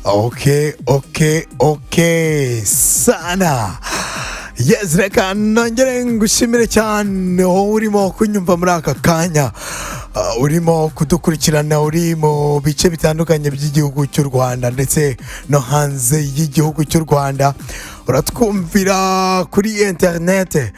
Okay, sana. Yes, reka nongere ngushimire cyane wowe urimo kunyumva muri aka kanya, urimo kudukurikirana uri mu bice bitandukanye by'igihugu cy'u Rwanda ndetse no hanze y'igihugu cy'u Rwanda. Uratwumvira kuri interinete,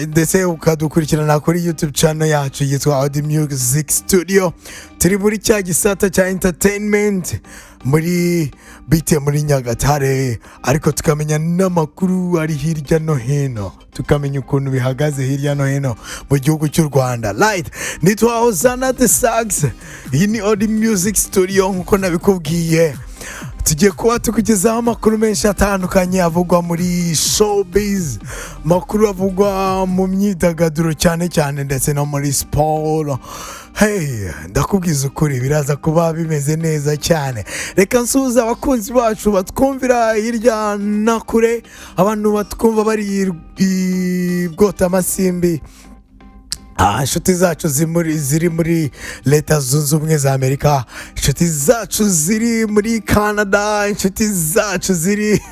ndetse ukadukurikirana kuri YouTube channel yacu yitwa Audi Music Studio. Turi muri cya gisata cya entertainment muri bite muri Nyagatare, ariko tukamenya n'amakuru ari hirya no hino, tukamenya ukuntu bihagaze hirya no hino mu gihugu cy'u Rwanda. Right, nitwa Ozana The Sax, iyi ni Audi Music Studio. Nk'uko nabikubwiye, tugiye kuba tukugezaho amakuru menshi atandukanye avugwa muri showbiz, amakuru avugwa mu myidagaduro cyane cyane, ndetse no muri siporo. Hey, ndakubwiza ukuri, biraza kuba bimeze neza cyane. Reka nsuhuze abakunzi bacu batwumvira hirya na kure, abantu batwumva bari i Bwotamasimbi, inshuti zacu ziri muri Leta Zunze Ubumwe za Amerika, inshuti zacu ziri muri Canada, inshuti zacu ziri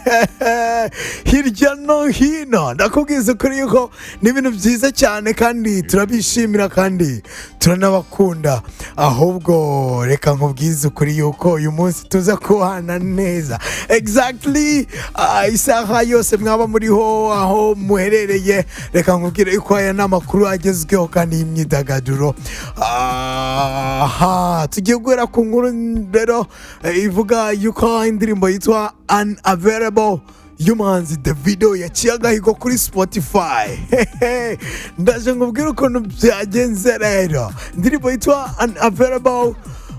hirya no hino. Ndakubwiza ukuri yuko ni ibintu byiza cyane kandi turabishimira kandi turanabakunda. Ahubwo reka nkubwize ukuri yuko uyu munsi tuza kubana neza exactly, isaha yose mwaba muriho aho muherereye. Reka nkubwire yuko aya ni amakuru agezweho kandi y'imyidagaduro. Aha tugiye guhera ku nkuru rero, ivuga yuko indirimbo yitwa Unavailable y'umuhanzi Davido yaciye agahigo kuri Spotify. Ndaje nkubwire ukuntu byagenze. Rero indirimbo yitwa Unavailable,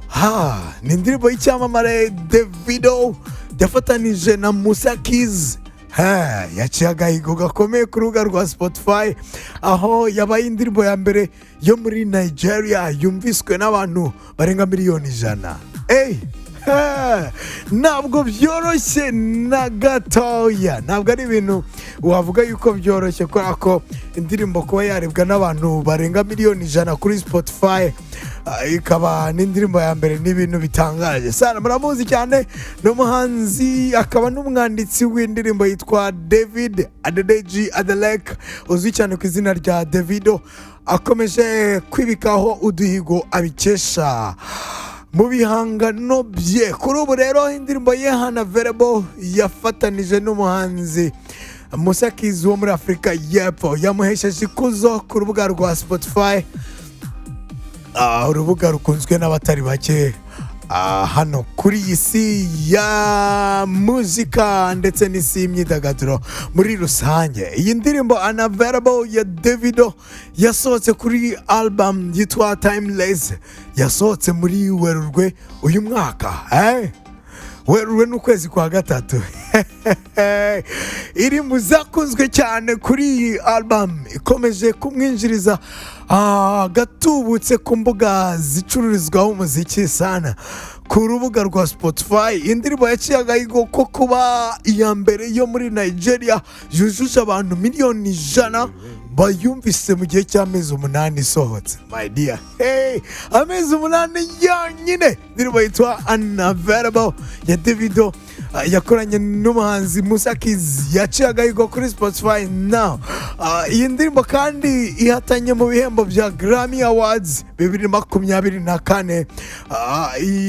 ha, ni indirimbo y'icyamamare Davido yafatanije na Musa Keys. Ha, yaciye agahigo gakomeye ku rubuga rwa Spotify, aho yabaye indirimbo ya mbere yo muri Nigeria yumviswe n'abantu barenga miliyoni 100. Ey, ha, ntabwo byoroshye na gatoya, ntabwo ari ibintu wavuga yuko byoroshye, kubera ko indirimbo kuba yarebwa n'abantu barenga miliyoni 100 kuri Spotify, ikaba n'indirimbo ya mbere, ni ibintu bitangaje sana. Muramuzi cyane, ni umuhanzi akaba n'umwanditsi w'indirimbo yitwa David Adedeji Adeleke, uzwi cyane ku izina rya Davido. Akomeje kwibikaho uduhigo abikesha mu bihangano bye. Kuri ubu rero indirimbo ye Unavailable yafatanije n'umuhanzi Musa Keys wo muri Afurika y'Epfo yamuhesheje ikuzo ku rubuga rwa Spotify, urubuga rukunzwe n'abatari bake hano kuri iyi si ya muzika ndetse n'isi y'imyidagaduro muri rusange. Iyi ndirimbo Unavailable ya Davido yasohotse kuri album yitwa Timeless, yasohotse muri Werurwe uyu mwaka, eh? Werurwe n'ukwezi kwa gatatu. Iri mu zakunzwe cyane kuri iyi album, ikomeje kumwinjiriza gatubutse ku mbuga zicururizwaho umuziki sana. Ku rubuga rwa Spotify, indirimbo yaciye agahigo ko kuba iya mbere yo muri Nigeria yujuje abantu miliyoni 100 bayumvise mu gihe cy'amezi 8 isohotse. My dear, hey, amezi 8 yonyine! Indirimbo yitwa Unavailable ya Davido, yakoranye n'umuhanzi Musa Keys yaciye agahigo kuri Spotify now. Iyi ndirimbo kandi ihatanye mu bihembo bya Grammy Awards 2024,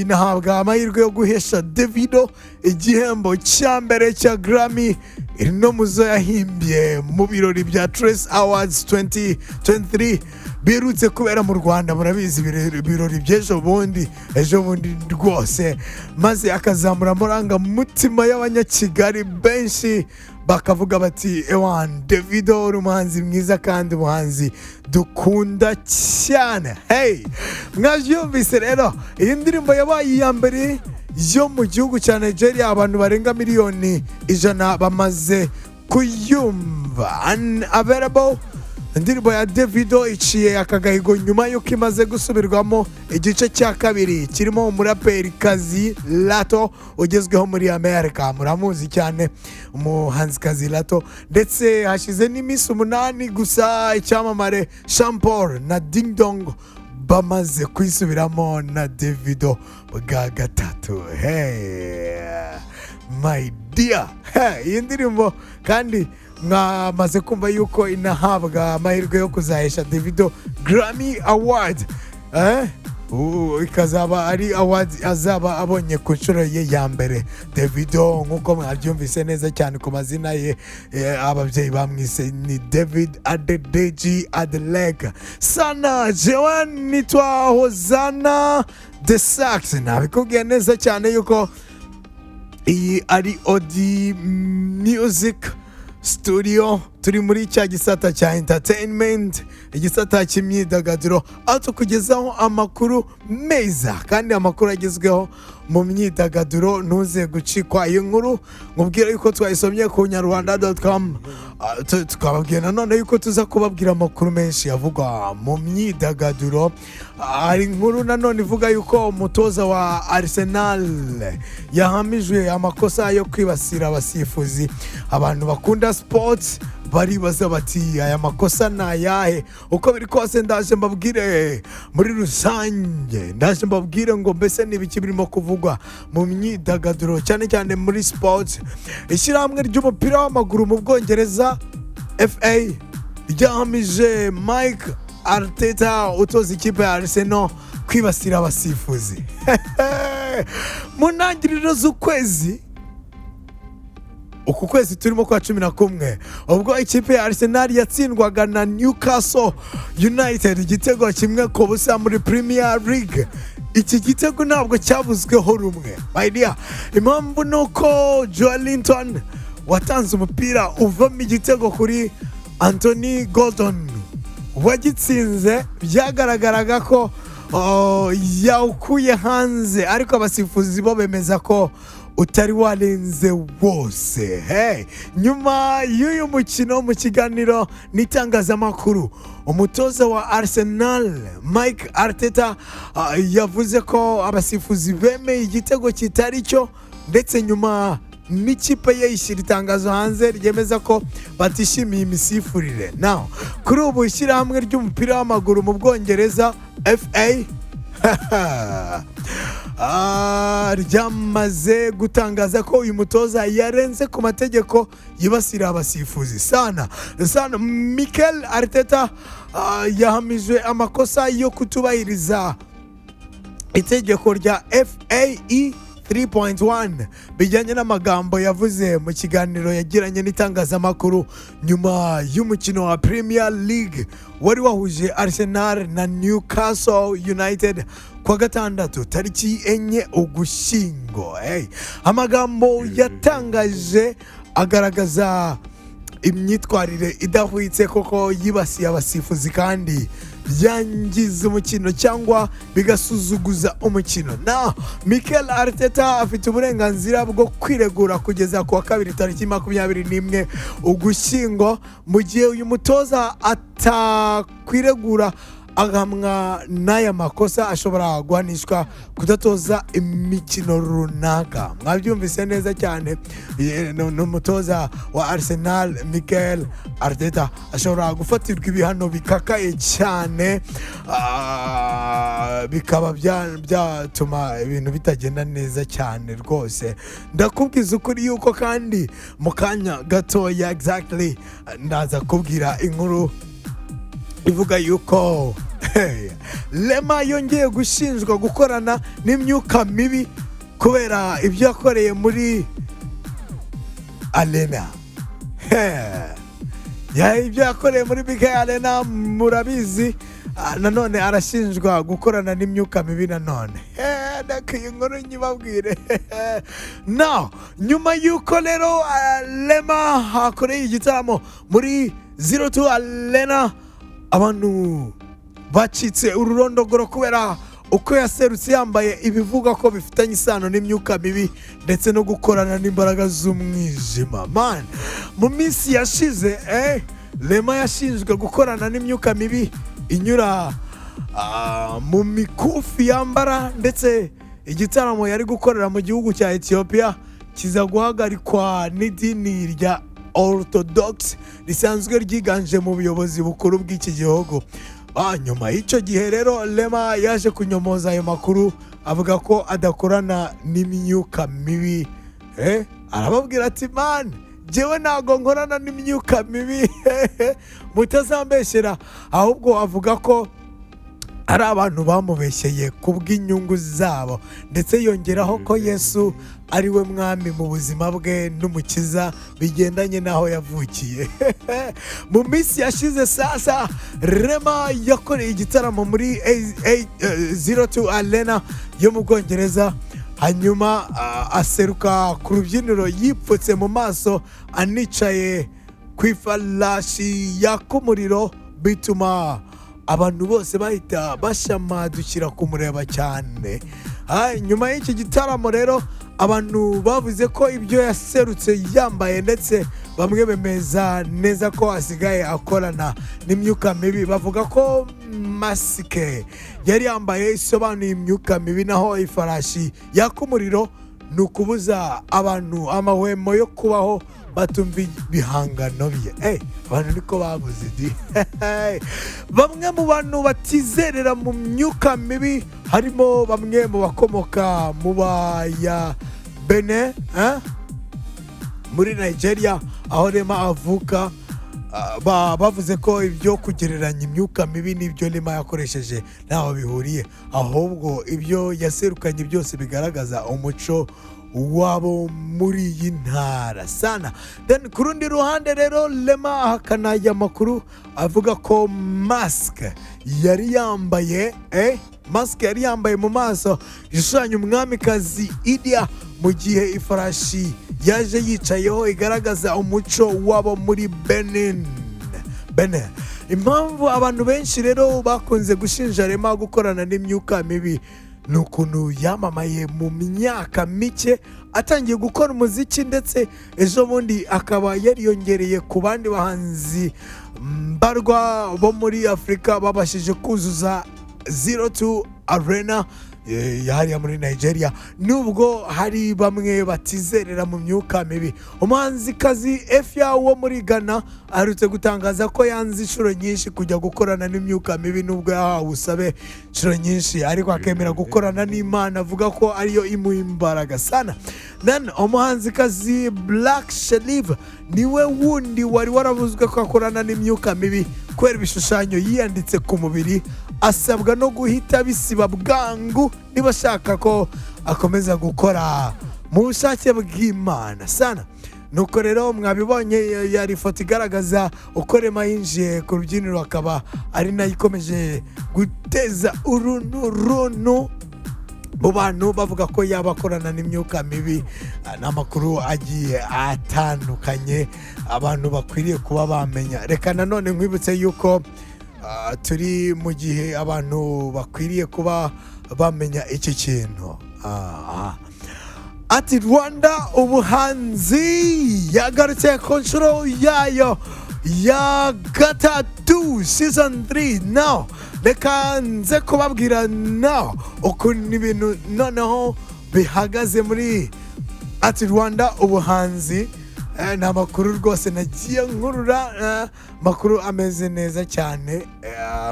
inahabwa amahirwe yo guhesha Davido igihembo cya mbere cya Grammy. Iri no mu zo yahimbye mu birori bya Trace Awards 2023 biherutse kubera mu Rwanda. Murabizi, ibirori by'ejo bundi, ejo bundi rwose, maze akazamura amarangamutima y'Abanyakigali benshi, bakavuga bati: "Ewan, Davido uri umuhanzi mwiza kandi umuhanzi dukunda cyane." Hey, mwabyumvise rero, iyi ndirimbo yabaye iya mbere yo mu gihugu cya Nigeria abantu barenga miliyoni 100 bamaze kuyumva. Unavailable, indirimbo ya Davido, iciye aka gahigo nyuma y'uko imaze gusubirwamo igice cya kabiri kirimo umuraperi kazi Latto ugezweho muri Amerika. Muramuzi cyane umuhanzikazi Latto. Ndetse hashize n'iminsi 8 gusa icyamamare Sean Paul na Ding Dong Bamaze kwisubiramo na Davido bwa gatatu. Hey, my dear. Hey, iyi ndirimbo kandi mwamaze kumva yuko inahabwa amahirwe yo kuzahesha Davido Grammy Award, eh? Ikazaba ari award azaba abonye ku nshuro ye ya mbere. Davido, nk'uko mwabyumvise neza cyane ku mazina ye, ababyeyi bamwise ni David Adedeji Adeleke. Sana jewe nitwa Hozana the Sax, nabikubwiye neza cyane yuko iyi ari Odi Music Studio. Turi muri cya gisata cya entertainment, igisata cy'imyidagaduro, aho tukugezaho amakuru meza kandi amakuru agezweho mu myidagaduro. Ntuze gucikwa iyi nkuru. Nkubwire yuko twayisomye ku nyarwanda.com. Tukababwira nanone yuko tuza kubabwira amakuru menshi avugwa mu myidagaduro. Hari inkuru nanone ivuga yuko umutoza wa Arsenal yahamijwe amakosa yo kwibasira abasifuzi. Abantu bakunda sports baribaza bati: "Aya makosa ni ayahe?" Uko biri kose ndaje mbabwire muri rusange, ndaje mbabwire ngo mbese ni ibiki birimo kuvugwa mu myidagaduro, cyane cyane muri sports. Ishyirahamwe ry'umupira w'amaguru mu Bwongereza, FA, ryahamije Mike Arteta utoza ikipe ya Arsenal kwibasira abasifuzi. Mu ntangiriro z'ukwezi, uku kwezi turimo kwa 11, ubwo ikipe ya Arsenal yatsindwaga na Newcastle United igitego 1-0 muri Premier League, iki gitego ntabwo cyavuzweho rumwe, my dear. Impamvu ni uko Joelinton watanze umupira uvamo igitego kuri Anthony Gordon wagitsinze, byagaragaraga ko, oh, yawukuye hanze, ariko abasifuzi bo bemeza ko utari warenze wose. Hey, nyuma y'uyu mukino, mu kiganiro n'itangazamakuru, umutoza wa Arsenal Mike Arteta yavuze ko abasifuzi bemeye igitego kitari cyo, ndetse nyuma n'ikipe ye ishyira itangazo hanze ryemeza ko batishimiye imisifurire. Now, kuri ubu ishyirahamwe ry'umupira w'amaguru mu Bwongereza, FA, ryamaze gutangaza ko uyu mutoza yarenze ku mategeko yibasira abasifuzi sana sana. Mikel Arteta yahamijwe amakosa yo kutubahiriza itegeko rya FAE 3.1 bijyanye n'amagambo yavuze mu kiganiro yagiranye n'itangazamakuru nyuma y'umukino wa Premier League wari wahuje Arsenal na Newcastle United kuwa gatandatu tariki 4 Ugushyingo. Hey. Amagambo yatangaje agaragaza imyitwarire idahwitse koko yibasiye abasifuzi kandi byangiza umukino cyangwa bigasuzuguza umukino. Na Mikel Arteta afite uburenganzira bwo kwiregura kugeza ku wa kabiri tariki 21 Ugushyingo. Mu gihe uyu mutoza atakwiregura agahamwa n'aya makosa, ashobora guhanishwa kudatoza imikino runaka. Mwabyumvise neza cyane. Ni umutoza wa Arsenal Mikel Arteta ashobora gufatirwa ibihano bikakaye cyane, bikaba byatuma ibintu bitagenda neza cyane rwose. Ndakubwiza ukuri yuko kandi mu kanya gatoya, exactly, ndaza kubwira inkuru ivuga yuko, hey, Rema yongeye gushinjwa gukorana n'imyuka mibi kubera ibyo yakoreye muri Arena. Hey. Ya, ibyo yakoreye muri BK Arena murabizi. Nanone arashinjwa gukorana n'imyuka mibi nanone. Reka iyi nkuru nyibabwire. Now, nyuma y'uko rero Rema akoreye igitaramo muri 02 Arena, abantu bacitse ururondogoro kubera uko yaserutse yambaye ibivuga ko bifitanye isano n'imyuka mibi ndetse no gukorana n'imbaraga z'umwijima. Man, mu minsi yashize, Rema yashinjwe gukorana n'imyuka mibi inyura mu mikufi yambara, ndetse igitaramo yari gukorera mu gihugu cya Ethiopia kiza guhagarikwa n'idini rya Orthodox risanzwe ryiganje mu buyobozi bukuru bw'iki gihugu. Nyuma y'icyo gihe rero, Rema yaje kunyomoza ayo makuru, avuga ko adakorana n'imyuka mibi. Arababwira ati: "Man, njyewe ntabwo nkorana n'imyuka mibi, mutazambeshyera." Ahubwo avuga ko ari abantu bamubeshyeye ku bw'inyungu zabo, ndetse yongeraho ko Yesu ari we mwami mu buzima bwe n'umukiza, bigendanye n'aho yavukiye. Mu minsi yashize sasa, Rema yakoreye igitaramo muri O2 Arena yo mu Bwongereza, hanyuma aseruka ku rubyiniro yipfutse mu maso, anicaye ku ifarashi yaka umuriro, bituma abantu bose bahita bashamadukira kumureba cyane. Nyuma y'iki gitaramo rero, abantu bavuze ko ibyo yaserutse yambaye, ndetse bamwe bemeza neza ko asigaye akorana n'imyuka mibi. Bavuga ko masike yari yambaye isobanuye imyuka mibi, naho ifarashi yaka umuriro ni ukubuza abantu amahwemo yo kubaho batumva ibihangano bye. Abantu niko babuze di. Bamwe mu bantu batizerera mu myuka mibi harimo bamwe mu bakomoka mu baya Bene, eh? Muri Nigeria aho Rema avuka. Bavuze ko ibyo kugereranya imyuka mibi n'ibyo Rema yakoresheje ntaho bihuriye, ahubwo ibyo yaserukanye byose bigaragaza umuco wabo muri iyi ntara sana. Then ku rundi ruhande rero, Rema ahakana aya makuru avuga ko mask yari yambaye mu maso ishushanya umwamikazi Idia, mu gihe ifarashi yaje yicayeho igaragaza umuco wabo muri Benin. Benin. Impamvu abantu benshi rero bakunze gushinja Rema gukorana n'imyuka mibi ni ukuntu yamamaye mu myaka mike atangiye gukora umuziki, ndetse ejo bundi akaba yariyongereye ku bandi bahanzi mbarwa bo muri Afurika babashije kuzuza O2 Arena hariya muri Nigeria, nubwo hari bamwe batizerera mu myuka mibi. Umuhanzikazi Efya wo muri Ghana aherutse gutangaza ko yanze inshuro nyinshi kujya gukorana n'imyuka mibi, nubwo yahawe ubusabe inshuro nyinshi, ariko akemera gukorana n'Imana, avuga ko ariyo imuha imbaraga sana. Then umuhanzikazi Black Sherif niwe wundi wari waravuzwe ko akorana n'imyuka mibi kubera ibishushanyo yiyanditse ku mubiri, asabwa no guhita bisiba bwangu niba ashaka ko akomeza gukora mu bushake bw'Imana sana. Nuko rero mwabibonye, yari ifoto igaragaza uko Rema yinjiye ku rubyiniro, akaba ari nayo ikomeje guteza uruntu runtu mu bantu, bavuga ko yaba akorana n'imyuka mibi. N'amakuru agiye atandukanye abantu bakwiriye kuba bamenya. Reka nanone nkwibutse yuko turi mu gihe abantu bakwiriye kuba bamenya iki kintu. Ati Rwanda Ubuhanzi yagarutse ku nshuro yayo ya gatatu, season 3 now. Reka nze kubabwira now ukuntu ibintu noneho bihagaze muri ati Rwanda Ubuhanzi. Ni amakuru rwose nagiye nkurura, amakuru ameze neza cyane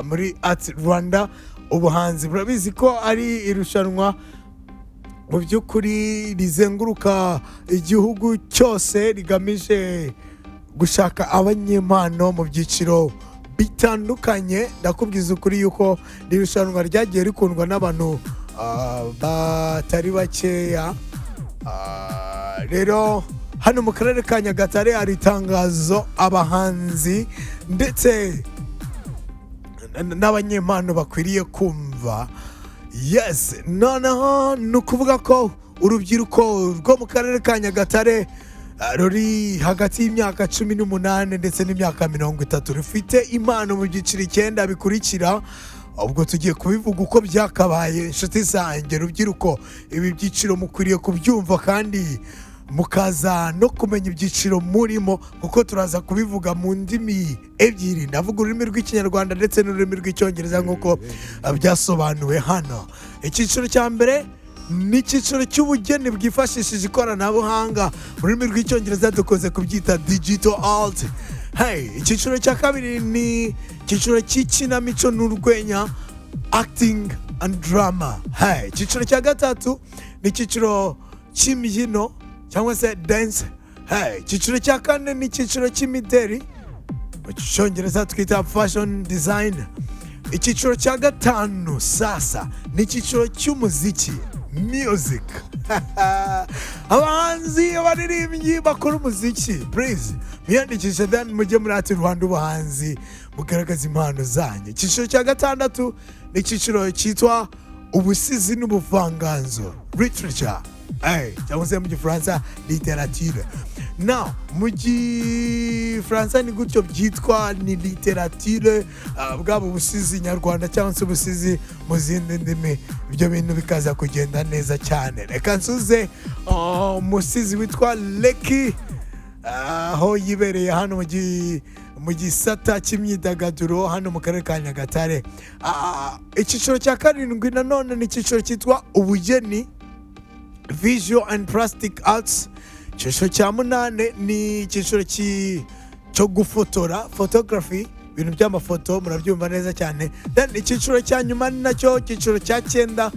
muri ati Rwanda Ubuhanzi. Murabizi ko ari irushanwa mu by'ukuri rizenguruka igihugu cyose, rigamije gushaka abanyempano mu byiciro bitandukanye. Ndakubwiza ukuri yuko iri rushanwa ryagiye rikundwa n'abantu batari bakeya. Rero hano mu karere ka Nyagatare hari itangazo abahanzi ndetse n'abanyempano bakwiriye kumva. Yes, noneho ni ukuvuga ko urubyiruko rwo mu karere ka Nyagatare ruri hagati y'imyaka 18 ndetse n'imyaka 30, rufite impano mu byiciro icyenda bikurikira. Ubwo tugiye kubivuga uko byakabaye. Inshuti zanjye rubyiruko, ibi byiciro mukwiriye kubyumva kandi mukaza no kumenya ibyiciro murimo, kuko turaza kubivuga mu ndimi ebyiri. Ndavuga ururimi rw'Ikinyarwanda ndetse n'ururimi rw'Icyongereza nk'uko byasobanuwe hano. Icyiciro cya mbere ni icyiciro cy'ubugeni bwifashishije ikoranabuhanga, mu rurimi rw'Icyongereza dukunze kubyita digital art. Hey, icyiciro cya kabiri ni icyiciro cy'ikinamico n'urwenya, acting and drama. Hey, icyiciro cya gatatu ni icyiciro cy'imbyino cyangwa se dance. Hey, icyiciro cya kane ni icyiciro cy'imideri, mu Cyongereza twita fashion design. Icyiciro cya gatanu sasa ni icyiciro cy'umuziki, music. Abahanzi, abaririmbyi bakora umuziki, please mwiyandikishe, then mujye muri Art Rwanda Ubuhanzi, mugaragaza impano zanyu. Icyiciro cya gatandatu ni icyiciro cyitwa ubusizi n'ubuvanganzo, literature. Hey, cyangwa se mu Gifaransa littérature. Now, mu Gifaransa ni gutyo byitwa, ni littérature, bwaba ubusizi nyarwanda cyangwa se ubusizi mu zindi ndimi, ibyo bintu bikaza kugenda neza cyane. Reka nsuze umusizi witwa Leki aho yibereye hano mu gisata cy'imyidagaduro hano mu karere ka Nyagatare. Icyiciro cya karindwi nanone ni icyiciro cyitwa ubugeni, visual and plastic arts. Icyiciro cya munani ni icyiciro cyo gufotora, photography, ibintu by'amafoto, murabyumva neza cyane. Then icyiciro cya nyuma ni nacyo icyiciro cya cyenda,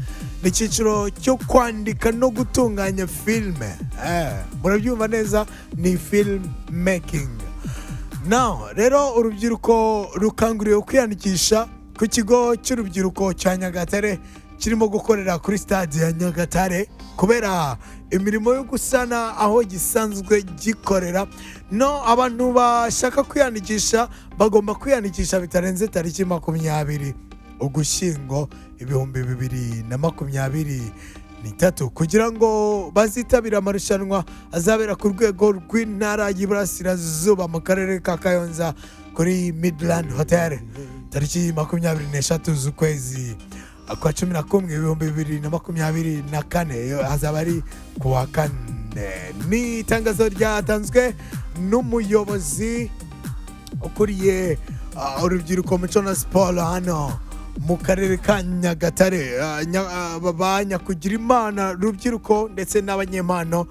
ni icyiciro cyo kwandika no gutunganya filime. Murabyumva neza, ni film making. Now rero, urubyiruko rukanguriwe kwiyandikisha ku kigo cy'urubyiruko cya Nyagatare kirimo gukorera kuri stade ya Nyagatare, kubera imirimo yo gusana aho gisanzwe gikorera. No abantu bashaka kwiyandikisha bagomba kwiyandikisha bitarenze tariki 20 Ugushyingo 2023, kugira ngo bazitabire amarushanwa azabera ku rwego rw'Intara y'Iburasirazuba mu karere ka Kayonza kuri Midland Hotel tariki 23 z'ukwezi kwa 11 2024. Iyo hazaba ari ku wa kane. Ni itangazo ryatanzwe n'umuyobozi ukuriye urubyiruko, umuco na siporo hano mu karere ka Nyagatare. Ba nyakugira imana, rubyiruko ndetse n'abanyempano,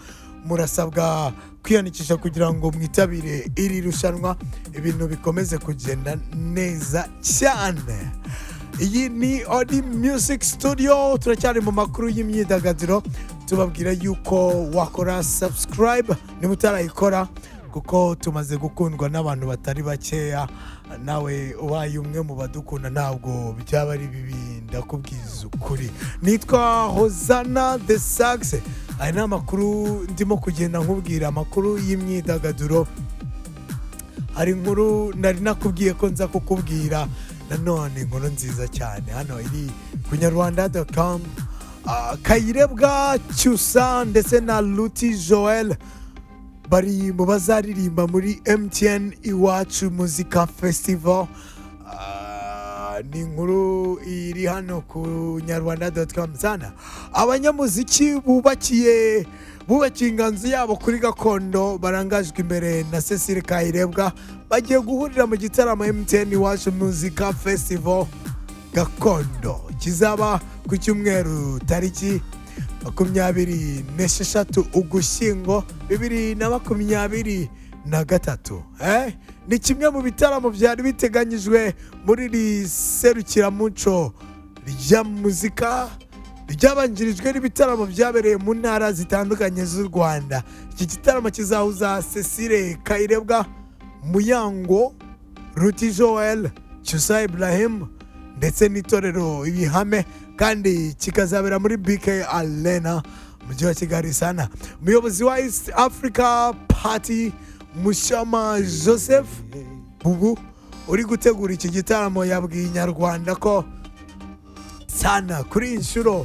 murasabwa kwiyandikisha kugira ngo mwitabire iri rushanwa, ibintu bikomeze kugenda neza cyane. Iyi ni Odi Music Studio, turacyari mu makuru y'imyidagaduro, tubabwira yuko wakora subscribe niba utarayikora, kuko tumaze gukundwa n'abantu batari bakeya. Nawe ubaye umwe mu badukunda ntabwo byaba ari bibi, ndakubwiza ukuri. Nitwa Hozana de Saxe. Aya ni amakuru ndimo kugenda nkubwira, amakuru y'imyidagaduro. Hari inkuru nari nakubwiye ko nza kukubwira nanone, inkuru nziza cyane hano iri ku nyarwanda.com. Kayirebwa Cyusa ndetse na Ruti Joel bari mu bazaririmba muri MTN Iwacu Muzika Festival. Ni inkuru iri hano ku nyarwanda.com sana. Abanyamuziki bubakiye inganzo yabo kuri gakondo, barangajwe imbere na Cecile Kayirebwa, bagiye guhurira mu gitaramo MTN Iwacu Muzika Festival Gakondo kizaba ku cyumweru tariki 26 Ugushyingo 2023. Ni kimwe mu bitaramo byari biteganyijwe muri iri serukiramuco rya muzika ryabanjirijwe n'ibitaramo byabereye mu ntara zitandukanye z'u Rwanda. Iki gitaramo kizahuza Cecile Kayirebwa, Muyango, Ruti Joel, Cyusa Ibrahim ndetse n'itorero Ibihame, kandi kikazabera muri BK Arena, Mujyi wa Kigali sana. Umuyobozi wa East Africa Party, Mushama Joseph Bubu, uri gutegura iki gitaramo, yabwiye Inyarwanda ko sana kuri iyi nshuro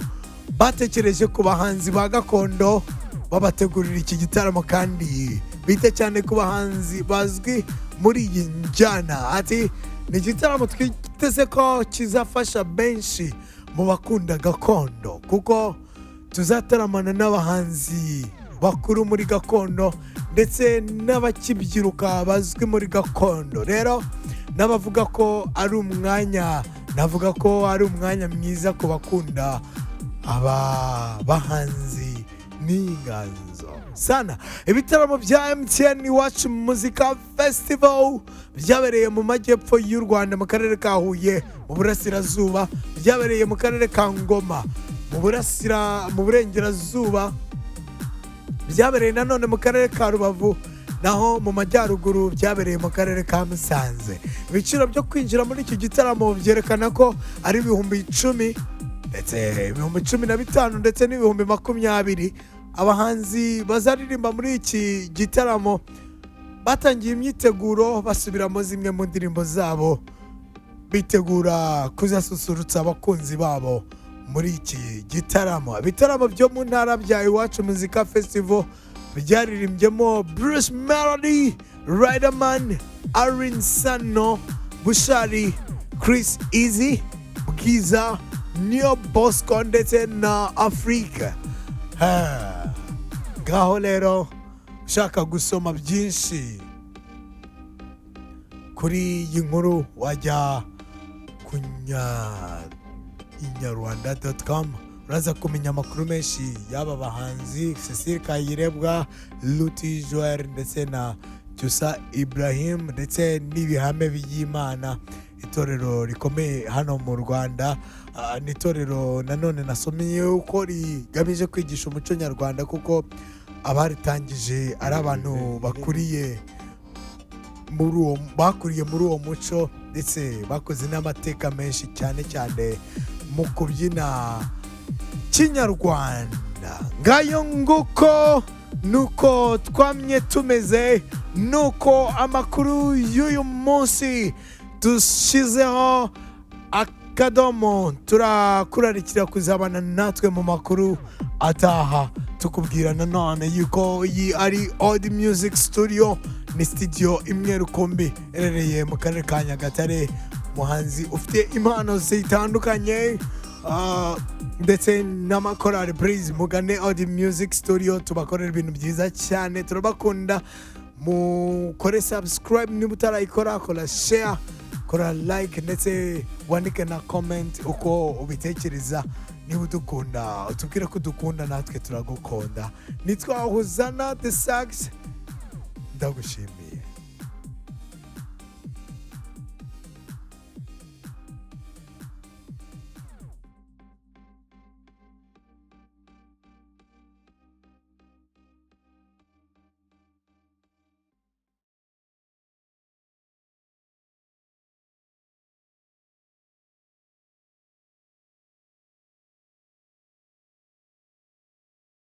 batekereje ku bahanzi ba gakondo babategurira iki gitaramo, kandi bita cyane ku bahanzi bazwi muri iyi njyana. Ati: "Ni igitaramo twiteze ko kizafasha benshi mu bakunda gakondo, kuko tuzataramana n'abahanzi bakuru muri gakondo ndetse n'abakibyiruka bazwi muri gakondo. Rero n'abavuga ko ari umwanya, navuga ko ari umwanya mwiza ku bakunda aba bahanzi n'inganzo." Sana. Ibitaramo bya MTN Iwacu Muzika Festival byabereye mu majyepfo y'u Rwanda, mu karere ka Huye mu burasirazuba, byabereye mu karere ka Ngoma mu burengerazuba, byabereye nanone mu karere ka Rubavu, naho mu majyaruguru byabereye mu karere ka Musanze. Ibiciro byo kwinjira muri iki gitaramo byerekana ko ari 10,000 ndetse 15,000 ndetse n'20,000. Abahanzi bazaririmba muri iki gitaramo batangiye imyiteguro, basubiramo zimwe mu ndirimbo zabo, bitegura kuzasusurutsa abakunzi babo muri iki gitaramo. Ibitaramo byo mu ntara bya Iwacu Muzika Festival byaririmbyemo Bruce Melody, Riderman, Alyn Sano, Bushali, Chriss Eazy, Bwiza, Niyo Bosco ndetse na Afrique. Ngaho rero, ushaka gusoma byinshi kuri iyi nkuru wajya kunya inyarwanda.com, uraza kumenya amakuru menshi y'aba bahanzi Cecile Kayirebwa, Ruti Joel ndetse na Cyusa Ibrahim, ndetse n'Ibihame by'Imana, itorero rikomeye hano mu Rwanda. Ni itorero nanone nasomye yuko rigamije kwigisha umuco nyarwanda, kuko abaritangije ari abantu bakuriye muri uwo muco, ndetse bakoze n'amateka menshi, cyane cyane mu kubyina kinyarwanda. Ngayo nguko, nuko twamye tumeze, nuko amakuru y'uyu munsi dushyizeho akadomo. Turakurarikira kuzabana natwe mu makuru ataha. Tukubwira nanone yuko iyi ari Old Music Studio, ni studio imwe rukumbi iherereye mu karere ka Nyagatare. Muhanzi ufite impano zitandukanye ndetse n'amakorali, please mugane Old Music Studio, tubakorera ibintu byiza cyane. Turabakunda. Mukore subscribe niba utarayikora, kora share, kora like, ndetse wandike na comment uko ubitekereza. Niba udukunda, utubwire ko udukunda, natwe turagukunda. Nitwa Huzana The Sax, ndagushimiye.